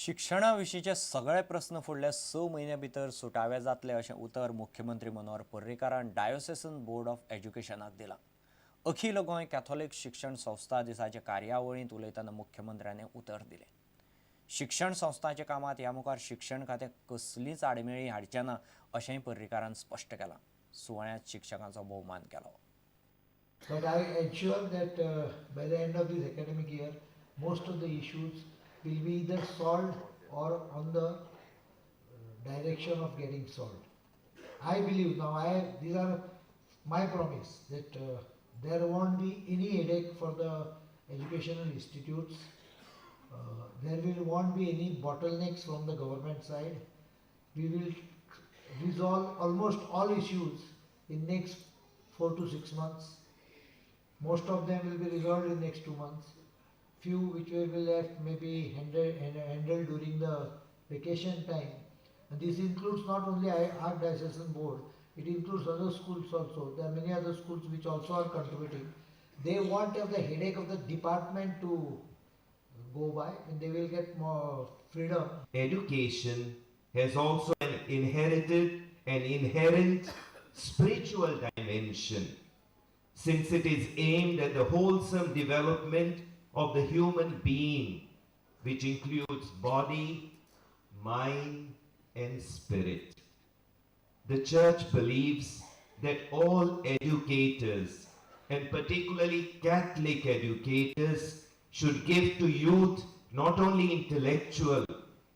शिक्षणा विशींचे सगळे प्रस्न फुडल्या 6 म्हयन्या भितर सुटावे जातले अशें उतर मुख्यमंत्री मनोहर पर्रीकारान डायोसेसन बोर्ड ऑफ एज्युकेशनाक दिलां. अखिल गोंय कॅथॉलिक शिक्षण संस्था दिसाचे कार्यावळींत उलयतना मुख्यमंत्र्यान उतर दिलें. शिक्षण संस्थांच्या कामांत ह्या मुखार शिक्षण खातें कसलींच आडमेळीं हाडचें ना अशेंय पर्रीकारान स्पश्ट केलां. सुवाळ्यांत शिक्षकांचो भोवमान केलो. But I ensure that by the end of this academic year, most of the issues will be either solved or on the direction of getting solved. I believe now, these are my promise that there won't be any headache for the educational institutes. There will won't be any bottlenecks from the government side. We will resolve almost all issues in next 4 to 6 months. Most of them will be resolved in next 2 months. Few which will be left may be handled during the vacation time. And this includes not only our diocesan board, it includes other schools also. There are many other schools which also are contributing. They won't have the headache of the department to go by, and they will get more freedom. Education has also an inherited and inherent spiritual dimension, since it is aimed at the wholesome development of the human being, which includes body, mind, and spirit. The Church believes that all educators, and particularly Catholic educators, should give to youth not only intellectual,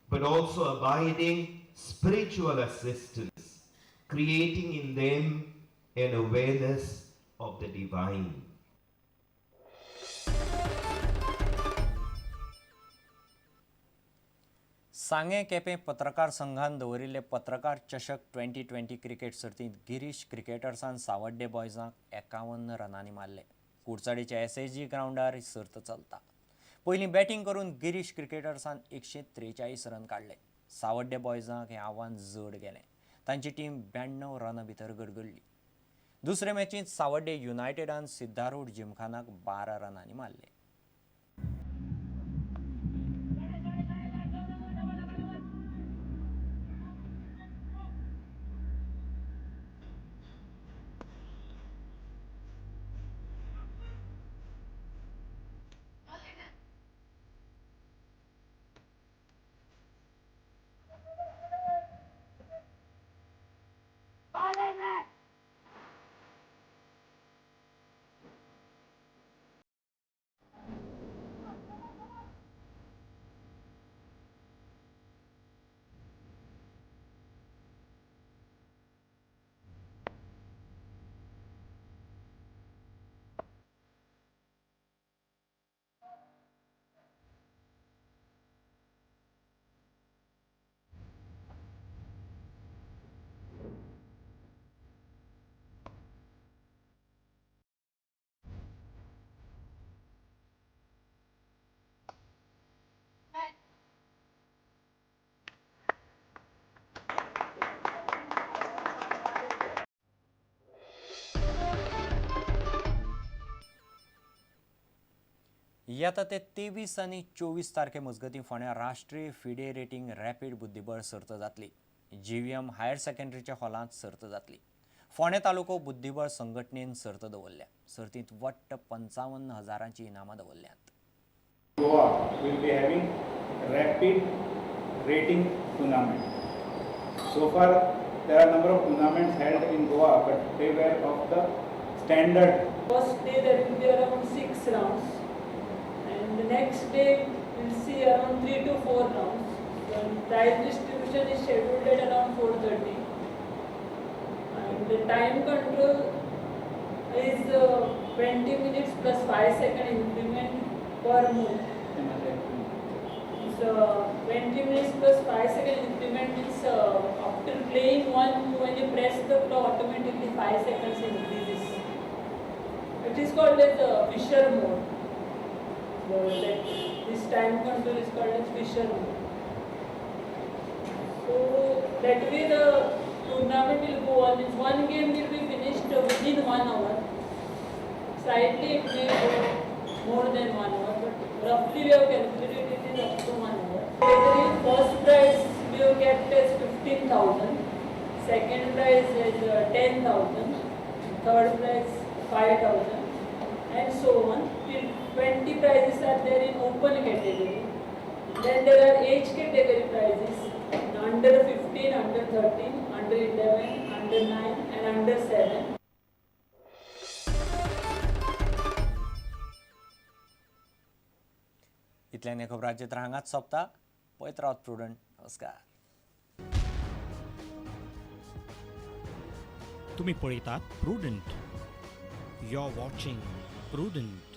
but also abiding spiritual assistance, creating in them an awareness of the divine. सांगें केपें पत्रकार संघान दवरिल्ले पत्रकार चषक 2020 cricket सर्तींत गिरीश क्रिकेटर्सान सावड्डे बॉयजांक 51 रनांनी मारले. कुडचडेच्या SAG ग्रावंडार ही सर्त चलता. पयलीं बॅटींग करून गिरीश क्रिकेटर्सान 143 रन काडले. सावड्डे बॉयजांक हें आव्हान जड गेलें. तांची टीम 92 रनां भितर गडगडली. दुसरे मॅचींत सावड्डे युनायटेडान सिद्धारूढ जिमखानाक 12 रनांनी मारले. येता ते 23 आनी 24 तारखे मजगतीं फोंड्या राष्ट्रीय फिडे रेटींग रॅपीड बुद्धिबळ सर्त जातली. जीव्हीएम हायर सेकंडरीच्या हॉलांत सर्त जातली. फोंडें तालुको बुद्धिबळ संघटनेन सर्त दवरल्या. सर्तींत वट्ट 55 हजारांची इनामां दवरल्यांत. Goa will be having rapid rating tournament. So far, there are number of tournaments held in Goa, but they were of the standard. First day there will be around 6 rounds, and the next day we'll see around 3 to 4 rounds. The prize distribution is scheduled at around 4:30, and the time control is 20 minutes plus 5 second increment per move. So 20 minutes plus 5 second increment means after playing one move, when you press the claw, automatically 5 seconds increases. It is called as Fisher mode. This time control is called as Fisher mode. So that way the tournament will go on. Means one game will be finished within 1 hour. Slightly it may go more than 1 hour, but roughly we have calculated it is up to 1 hour. Category first prize we have kept as 15,000, second prize is 10,000, third prize 5,000, and so on. Till 20 prizes are there in open category. Then there are age category prizes under 15, under 13, under 11, under 9, and under 7. इतल्यान हें खबरांचित्र हांगाच सोंपता. पळयत रावात prudent. नमस्कार. तुम्ही पळयतात Prudent. You are watching Prudent.